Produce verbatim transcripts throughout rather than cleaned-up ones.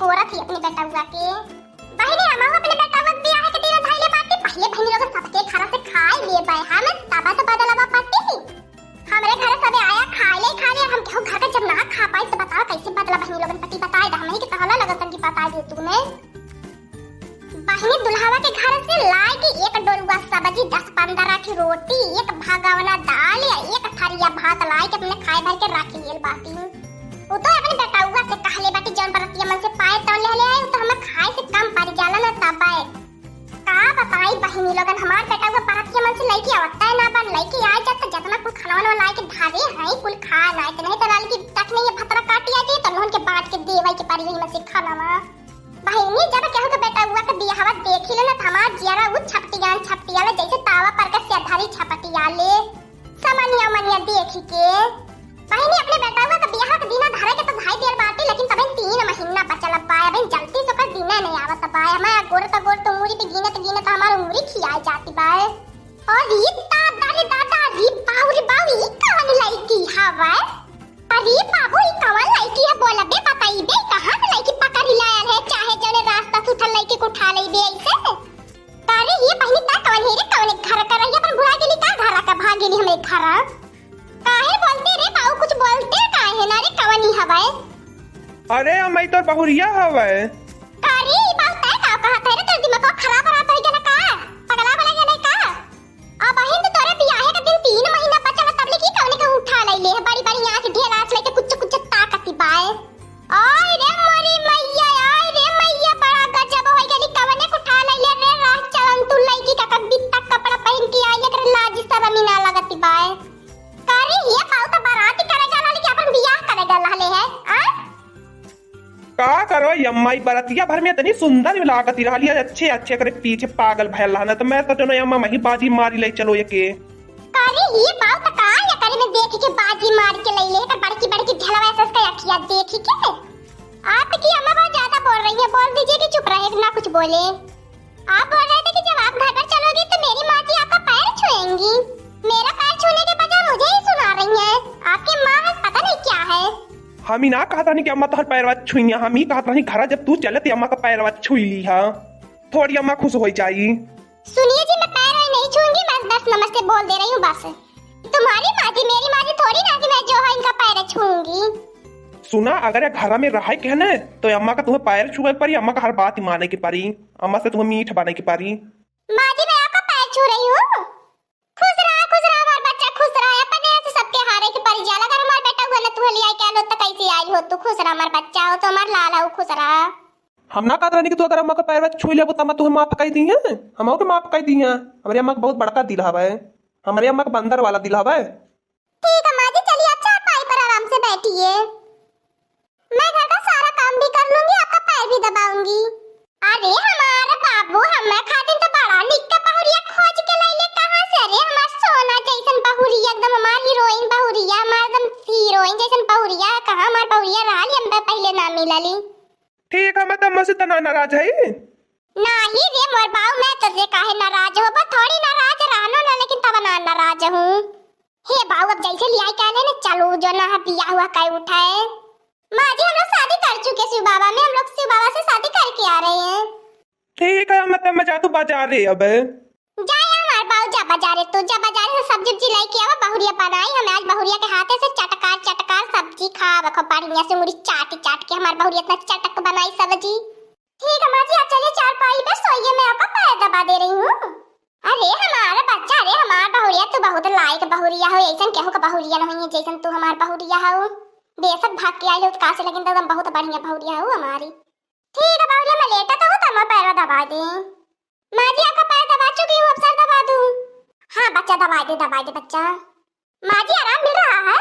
कोरत ही अपने बेटउआ के। बहिनी, हमहू अपने बेटउआ के बियाह के दिन धइले बाटी, पहिले बहिनी लोग सबके घर से खाए लेबे, हम तब तो बदलवा पाटी। हमरे घर सबे आया, खाए ले, खाए ले, हम केहू घर के जब ना खा पाई तो बताओ कैसे बदला बहिनी लोगन पति बताए दा, हमही के कहला लगल तन की बताए दे तूने। बहिनी दुल्हवा के घर से लाए के एक डोरुआ सब्जी, दस पन्द्रह की रोटी, एक भगवना दाल या एक थरिया भात लाए के अपने खाए भर के रख लियल बाटी। वो तो अपने बेटउआ से कहले बाटी जौन बरतिया मन से पाए तौन ले ले आए, वो तो हमें खाए से कम पड़ जाला ना तब आए। का बताई बहिनी लोगन, हमार बेटउआ बरतिया मन से लइके आवता है ना बन, लइके आ जाता जतना कुल खाना वाना लाए के धरे हैं कुल खा लाए, तो नहीं तो लाल की तक नहीं ये भतरा काटी आ जाए तो लोहन के बांट के देवाई के पारी वही मन से खाना वा। बहिनी, जब केहू के बेटउआ के बियाहवा देखी ले ना, त हमार जियरा उ छपटियान छपटियाले, जैसे तावा पर के सेधरी छपटियाले। समनिया मनिया देखी के। बहिनी, अपने बेटउआ के बियाह के दिना धरे के तो धाई देर बाटी, लेकिन तबे तीन महीना बचल बा। अबे जल्दी से ओकर दिना नहीं आवत बा। हमार गोर त गोर तो उंगली पे गिनत गिनत हमार उंगली खिया जाती बा। और ई दादा रे दादा, रे बाऊ रे बाऊ, ई कवन लड़की हवे? अरे बाबू, ई कवन लइकी है? बोलबे, बतइबे, कहाँ से लइकी पकड़ी लायल है? चाहे जौने रास्ता से उठल लइकी के उठा लइबे ऐसे। अरे ये बहिनी, ता कवन है रे? कवन घर का रही? अपन भुला गेली का? घर का भाग गेली हमरे घर। काहे बोलते रे बाबू? कुछ बोलते काहे ना रे? कवन ही हवे? अरे अम्मा, ई तोर बहुरिया हवे। अरे ई बात तय का कहत है रे? तोर दिमाग खराब खराब हो गया ना का? पगला बला गया ना का? अब बहिन, तो तोरे बियाहे के दिन तीन महीना बचल है, तब ले की कवने के उठा लइले है, बड़ी बड़ी आँख ढेलास लेके कुछ कुछ ताकती बाए। आय रे मोरी मैया, आय रे मैया, बड़ा गजब हो गइली, कवने के उठा लइले रे राह चलन तू लइकी का, का बित्ता कपड़ा पहिन के आई, एकरे लाज शरम ही ना लगती बाए। करे ये पाऊ तो बाराती करे गल रहले कि अपन बियाह करे गल रहले है, आ? का करो ये अम्मा, ई बरतिया भर में इतनी सुंदर लागत रहली है, अच्छे अच्छे एकरे पीछे पागल भयल रहना, तो मैं सोचनो ये अम्मा मही बाजी मारी ले चलो ये के। करे ये बात का ये करे में देख के बाजी मार के ले ले, तो बड़की बड़की ढलवा से उसका अखिया देखी के। आपकी अम्मा बहुत ज्यादा बोल रही है, बोल दीजिए कि चुप रहे, ना कुछ बोले। आप बोल रहे थे कि जब आप घर पर चलोगी तो मेरी माँ जी आपका पैर छुएंगी। मेरा पैर छूने के बजाय मुझे ही सुना रही हैं। आपकी माँ है, पता नहीं क्या है। हम ही ना कहत रहनी कि अम्मा तोहर पैरवा छुइया, हम ही कहत रहनी घरा जब तू चले तो अम्मा का पैरवा छुई ली हा, थोड़ी अम्मा खुश हो जाई। सुनिए जी, मैं पैर वैर नहीं छूऊंगी, मैं बस नमस्ते बोल दे रही हूँ बस। तुम्हारी माँ जी, मेरी माँ जी थोड़ी ना कि मैं जो है इनका पैर छूऊंगी। सुना, अगर ये घरा में रहे के है ना, तो अम्मा का तुम्हें पैर छुए के परी, अम्मा का हर बात ही माने के परी, अम्मा से तुम्हें मीठ बने के परी। माँ जी, मैं आपका पैर छू रही हूँ। खुश रहा, खुश रहा हमार बच्चा, खुश रहा। अपने से सबके हारे के परी जाला। अगर हमार बेटा हुआ ना, तू ले आई के आलो तो कैसे आई हो तू? खुश रहा हमार बच्चा, हो तो हमार लाल हो, खुश रहा। हम ना कहत रहनी कि तू अगर अम्मा का पैर छू लेबो, तो अम्मा तुम्हें माफ कर दी है, हम के माफ कर दी है। हमारे अम्मा का बहुत बड़का दिल हवे, हमारे अम्मा का बंदर वाला दिल हवे। ठीक है माँ जी, चलिए आप चारपाई पर आराम से बैठिए, मैं घर का सारा काम भी कर लूंगी, आपका पैर भी दबाऊंगी। अरे हमारे बाबू, हमें खातिर तो बड़ा निक के बहुरिया खोज के लइले कहाँ से? अरे हमार सोना जैसन बहुरिया, एकदम हमार हीरोइन बहुरिया, हमार एकदम हीरोइन जैसन बहुरिया। कहाँ हमार बहुरिया रहली, हम पहले ना मिलली। ठीक है, मैं तो अम्मा से तना नाराज है। नाही रे मोर बाऊ, मैं तुझे काहे नाराज हो? बस थोड़ी नाराज रहनो ना, लेकिन तब ना नाराज हूँ। हे बाऊ, अब जैसे लियाई के आले ना, चलो जो ना है बिया हुआ कई उठाए। माँ जी, हम लोग शादी कर चुके शिव बाबा में, हम लोग शिव बाबा से शादी करके आ रहे हैं। ठीक है, मतलब मैं जातू बाजार रे अब। जा यार हमार बाऊ, जा बाजारे, तू जा बाजारे से सब्जी उब्जी लेके आवा, बहुरिया बनाई। हम आज बहुरिया के हाथे से चटकार चटकार सब्जी खाब, खूब बढ़िया से उंगली चाट चाट के हमार बहुरिया इतना चटक बनाई सब्जी। ठीक है माँ जी, आप चलिए चारपाई पे सोइए, मैं आपका पैर दबा दे रही हूँ। अरे हमार बच्चा, अरे हमार बहुरिया, तू बहुत लायक बहुरिया हो, ऐसन केहू का बहुरिया नहीं है जैसन तू हमार बहुरिया हो। बेशक भाग के आई हो कासे, लेकिन तो एकदम बहुत बढ़िया बहुरिया हो हमारी। ठीक है बहुरिया, मैं लेटा तो हूँ, तो मैं पैर दबा दे। माँ जी, आपका पैर दबा चुकी हूँ, अब सर दबा दूँ? हाँ बच्चा, दबा दे, दबा दे बच्चा। माँ जी, आराम मिल रहा है?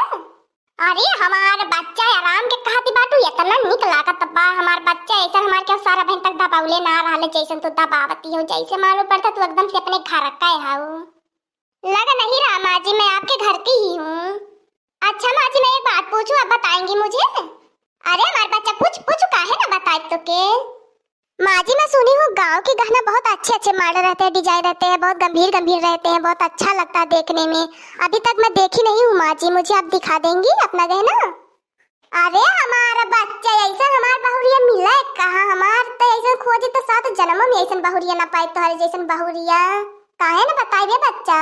अरे हमार बच्चा आराम के कहती बाटू, इतना निक लागत बा हमार बच्चा, ऐसा हमार के सारा बहन तक दबावले ना रहले, जैसन तू दबावती हो, जैसे मालूम पड़ता तू एकदम से अपने घर का हो। लग नहीं रहा माँ जी, मैं आपके घर की ही हूँ। अच्छा माँ जी, मैं एक बात पूछूँ, आप बताएंगी मुझे? अरे हमार बच्चा, पूछ, पूछ, काहे ना बताए तो के? माँ जी, मैं सुनी हूँ गाँव के गहना बहुत अच्छे अच्छे मॉडल रहते हैं, डिजाइन रहते हैं, बहुत गंभीर गंभीर रहते हैं, बहुत अच्छा लगता है देखने में। अभी तक मैं देखी नहीं हूँ माँ जी, मुझे आप दिखा देंगी अपना गहना? अरे हमार बच्चा, ऐसन हमार बहुरिया मिले कहाँ? हमार त ऐसन खोजी त सात जनमो में ऐसन बहुरिया ना पाई, तोहरे जैसन बहुरिया। काहे न बताइबे बच्चा?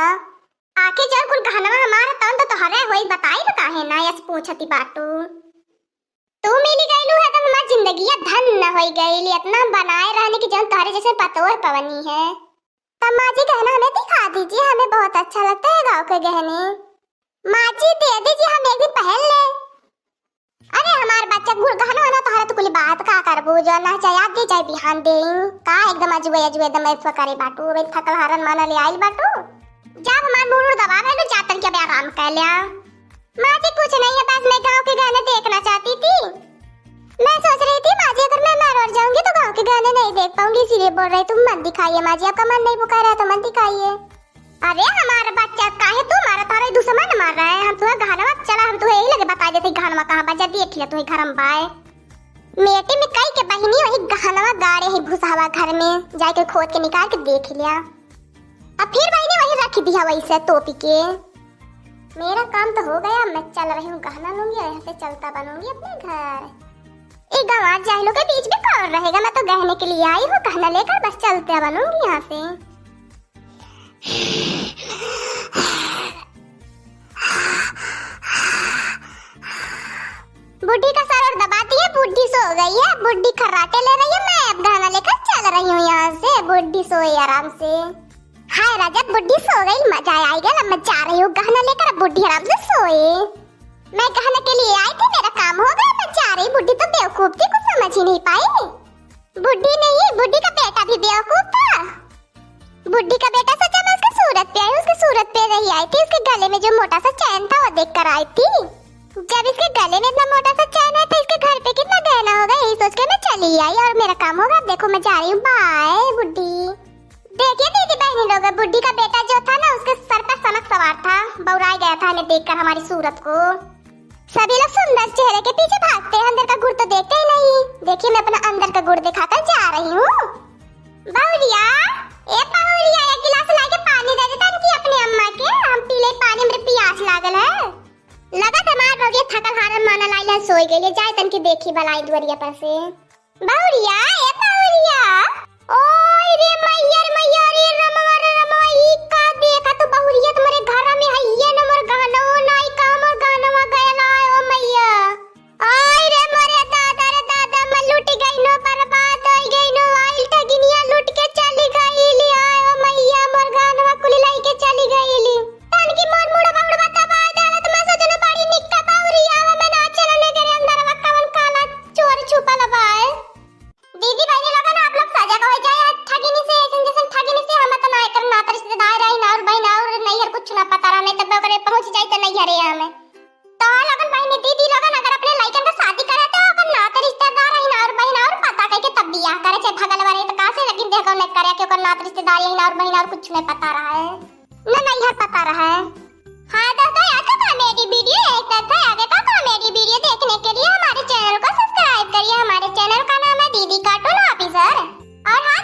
आखिर जब कुल गहनवा हमार तौन त तोहरे होई, बताइब काहे ना? ऐस पूछती बाटू। तू मिली गईलू है तब हमार जिंदगिया धन्य होई गईल। इतना बनाए रहने की जौन तोहरे जैसे पतोह पवनी है। तब माँ जी गहना हमें दिखा दीजिए, हमें बहुत अच्छा लगता है गाँव के गहने। माँ जी दे दीजिए, हम एक दिन पहन ले। अरे हमार बच्चा गुल गहना वाला तोहरा तो कुल बात का करबू, जो ना चाहे आज दे चाहे बिहान दे। का एकदम अजुए अजुए एकदम ऐसा करे बाटू, अबे थकल हारन माना ले आइल बाटू। जब हमार मूड दबा गए तो जातन के अबे आराम कर लिया। माँ जी कुछ नहीं है, बस मैं गाँव के गहने देखना चाहती थी। मैं सोच रही थी माँ जी अगर मैं मारवाड़ जाऊंगी तो गाँव के गहने नहीं देख पाऊंगी, इसीलिए बोल रही थी। मत दिखाइए माँ जी, आपका मन नहीं पुकारा है तो मत दिखाइए। अरे हमार बच्चा, काहे तू मारा? तारे दुश्मन मार रहा है। हम तुम्हें गहनवा, चला हम तुम्हें यही लगे बता देते गहनवा कहाँ बा, जा देख ले तुम्हें घर में बाय। मेटे में कई के बहिनी वही गहनवा गाड़े ही भुसहवा घर में, जाके खोद के निकाल के देख लिया। अब फिर बहिनी वही रख दिया वैसे तोपी के। मेरा काम तो हो गया, मैं चल रही हूँ, गहना लूंगी और यहाँ से चलता बनूंगी अपने घर। ए गंवार जाहिलों के बीच में कौन रहेगा? मैं तो गहने के लिए आई हूँ, गहना लेकर बस चलते बनूंगी यहाँ से। बुढ़ी का सर और दबा दिए, बुढ़ी सो गई है, बुढ़ी खर्राटे ले रही है। मैं अब गहना लेकर चल रही हूँ यहाँ से, बुढ़ी सोए आराम से। हाय राजा, बुढ़ी सो गई, मजा आ गया। मैं जा रही हूँ गहना लेकर, अब बुढ़ी आराम से सोए। मैं गहना के लिए आई थी, मेरा काम हो गया, मैं जा रही। बुढ़ी तो बेवकूफ थी, कुछ समझ ही नहीं पाई। बुढ़ी नहीं, बुढ़ी का बेटा भी बेवकूफ था। बुढ़ी का बेटा सच्चा, मैं उसके सूरत पे आई, उसके सूरत पे नहीं आई थी, उसके गले में जो मोटा सा चैन था वो देख कर आई थी। जब इसके गले में इतना मोटा सा चैन है तो इसके घर पे कितना गहना होगा, यही सोच के मैं चली आई और मेरा काम होगा। अब देखो मैं जा रही हूँ, बाय बुढ़ी। देखिए दीदी बहनी लोग, बुढ़ी का बेटा जो था ना, उसके सर पर सनक सवार था, बौराय गया था हमें देखकर हमारी सूरत को। सभी लोग सुंदर चेहरे के पीछे भागते हैं, अंदर का गुण तो देखते ही नहीं। देखिए मैं अपना अंदर का गुण दिखाकर जा रही हूँ। बहुरिया, ए बहुरिया, एक गिलास ला के पानी दे दे तनकी अपने अम्मा के, हम पी ले पानी, हमरे पियास लागल है। लगा हमार बहुरिया थकल हारन माना लाइल है, सोई गइल है, जाए तनकी देखी बलाई दुआरिया पर से। बहुरिया, ए बहुरिया। ओए रे मैया रे मैया, रे रमवा रे रमवा, ई का देखा तू बहुरिया, तुम्हारे घर में हइये न मोर गहनवा नाई का, मोर गहनवा गयला, ओ मैया। आय रे मोरे दादा रे दादा, मैं लूटी गई नो, बर्बाद होई गई नो, आइल ठगिनिया लूट के चली गईली। आय ओ मैया, मोर गहनवा कुली लई के चली गईली। तनकी मोर मुड़वा उड़वा दबाए डालत, मैं सोचनो बड़ी निक्का बहुरिया, मैं ना चलने करे अंदरवा कवन काला चोर छुपल बाय। दीदी बहनी लोगन, आप लोग सजग हो जाए, आज ठगिनी से, ऐसन जैसन ठगिनी से हम तो ना एकर नात रिश्तेदार रही, ना और बहन और नैहर कुछ ना पता रहा, नहीं तब ओकरे पहुंच जाई त नैहरे हमें। तो लोगन बहनी दीदी लोगन अगर अपने लइकन का शादी करे तो ओकर नात रिश्तेदार रही, ना और बहन और पता कह के तब बियाह करे, चाहे भगल वाले तो कहाँ से लेकिन देखो नहीं करे कि ओकर नात रिश्तेदार यही ना और बहन और कुछ नहीं पता रहा है। न नैहर पता रहे। हाँ दोस्तों, आज का कॉमेडी वीडियो यहीं तक था। आगे का कॉमेडी वीडियो देखने के लिए हमारे चैनल को सब्सक्राइब करिए। हमारे चैनल का नाम है दीदी कार्टून ऑफिसर। और हाँ